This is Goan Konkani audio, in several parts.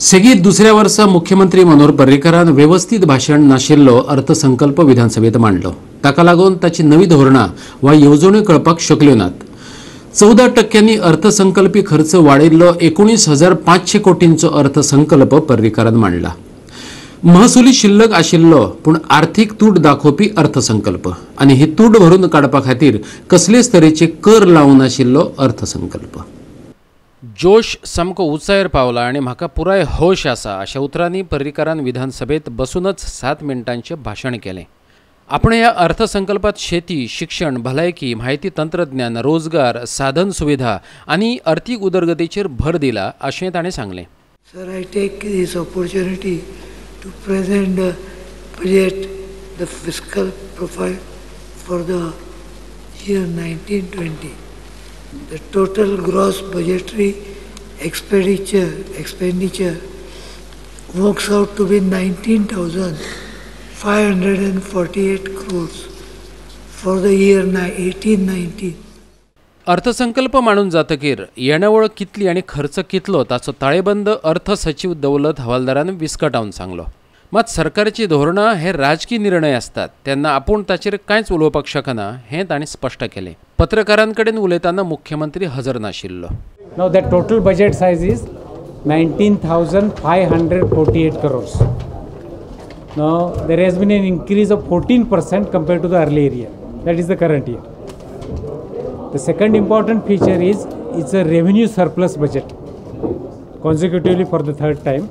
सेगीत दुसऱ्या वर्सा मुख्यमंत्री मनोहर पर्रीकरान वेवस्थीत भाशण नाशिल्लो अर्थसंकल्प विधानसभेत मांडलो. ताका लागून ताची नवी धोरणां वा येवजण्यो कळपाक शकल्यो नात. 14% अर्थसंकल्पी खर्च वाडयिल्लो 19,500 कोटींचो अर्थसंकल्प पर्रीकरान मांडला. महसुली शिल्लक आशिल्लो पूण आर्थीक तूट दाखोवपी अर्थसंकल्प आनी ही तूट भरून काडपा खातीर कसलेच तरेचे कर लावून नाशिल्लो अर्थसंकल्प. जोश सामको उंचायेर पावला आनी म्हाका पुराय होश आसा अशा उतरांनी पर्रीकरान विधानसभेत बसूनच 7 मिनटांचें भाशण केलें. आपण ह्या अर्थसंकल्पात शेती, शिक्षण, भलायकी, म्हायती तंत्रज्ञान, रोजगार, साधन सुविधा आनी अर्थीक उदरगतीचेर भर दिला अशें ताणें सांगलें. Sir, I take this opportunity to present the budget, the fiscal profile for the year 1920. The total gross budgetary expenditure works out to be 19,548 crores for the year 18-19. अर्थसंकल्प मांडून जातकीर येणावळ कितली आनी खर्च कितलो ताचो ताळेबंद अर्थ सचीव दौलत हवालदारान विस्कटावन सांगलो. मात सरकारची धोरणां हे राजकी निर्णय आसतात तेन्ना आपूण ताचेर कांयच उलोवपाक शकना हें ताणें स्पश्ट केलें. पत्रकारांकडेन उलयतना मुख्यमंत्री हजर नाशिल्लो. Now the total budget size is 19,548 crores. Now there has been an increase of 14% compared to the earlier year. That is the current year. The second important feature is it's a revenue surplus budget. Consecutively for the third time,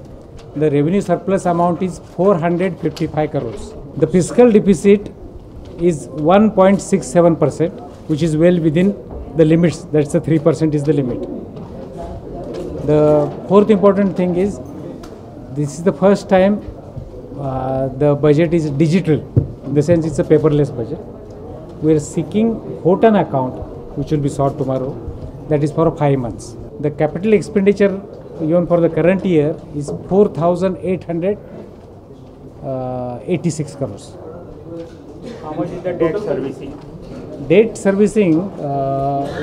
the revenue surplus amount is 455 crores. The fiscal deficit is 1.67%, which is well within the limits. That's the 3% is the limit. The fourth important thing is this is the first time the budget is digital, in the sense it's a paperless budget. We are seeking Hotan account, which will be sought tomorrow, that is for 5 months. The capital expenditure even for the current year is 4,886 crores. How much is the debt servicing? Debt servicing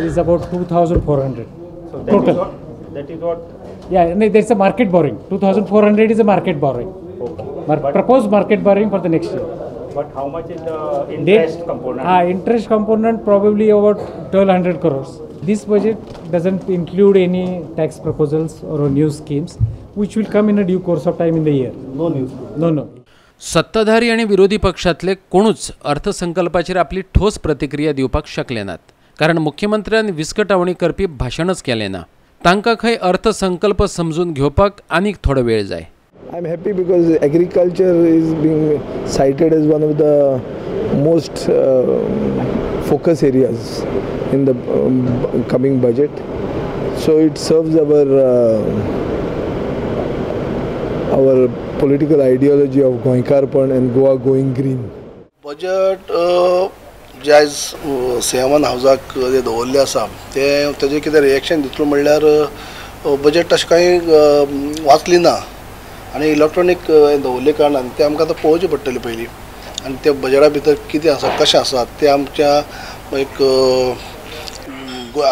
is about 2,400. So that total. That is what? Yeah, no, there's a market borrowing. 2,400 is a market borrowing. Okay. Proposed market borrowing for the next year. But how much is the interest component? Interest component probably about 1,200 crores. This budget doesn't include any tax proposals or new schemes, which will come in a due course of time in the year. No new schemes. No, no. सत्ताधारी आनी विरोधी पक्षांतले कोणूच अर्थसंकल्पाचेर आपली ठोस प्रतिक्रिया दिवपाक शकले नात, कारण मुख्यमंत्र्यान विस्कटावणी करपी भाशणच केलें ना. तांकां खंय अर्थसंकल्प समजून घेवपाक आनीक थोडो वेळ जाय. I am happy because agriculture is being cited as one of the most focus areas in the coming budget. So it serves our political ideology of Goenkarpan and Goa going green. Budget जे आयज सीएमान हावजाक जे दवरले आसा तें तेजें कितें रिएक्शन दितलो म्हणल्यार बजेट तशें कांय वाचली ना आनी इलेक्ट्रॉनीक दवरले कारणान तें आमकां आतां पळोवचें पडटलें पयलीं आनी त्या बजेटा भितर कितें आसा कशें आसा तें आमच्या एक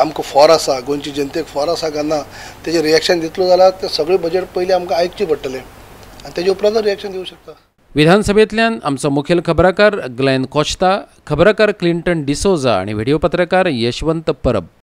आमकां फॉर आसा, गोंयची जनतेक फॉर आसा काय ना तेजें रिएक्शन दितलो जाल्यार तें सगळें बजेट पयलीं आमकां आयकचें पडटलें आनी तेजे उपरांत रिएक्शन दिवं शकता. विधानसभेंतल्यान आमचो मुखेल खबराकार ग्लॅन कोश्ता, खबराकार क्लिंटन डिसोजा आनी व्हिडिओ पत्रकार यशवंत परब.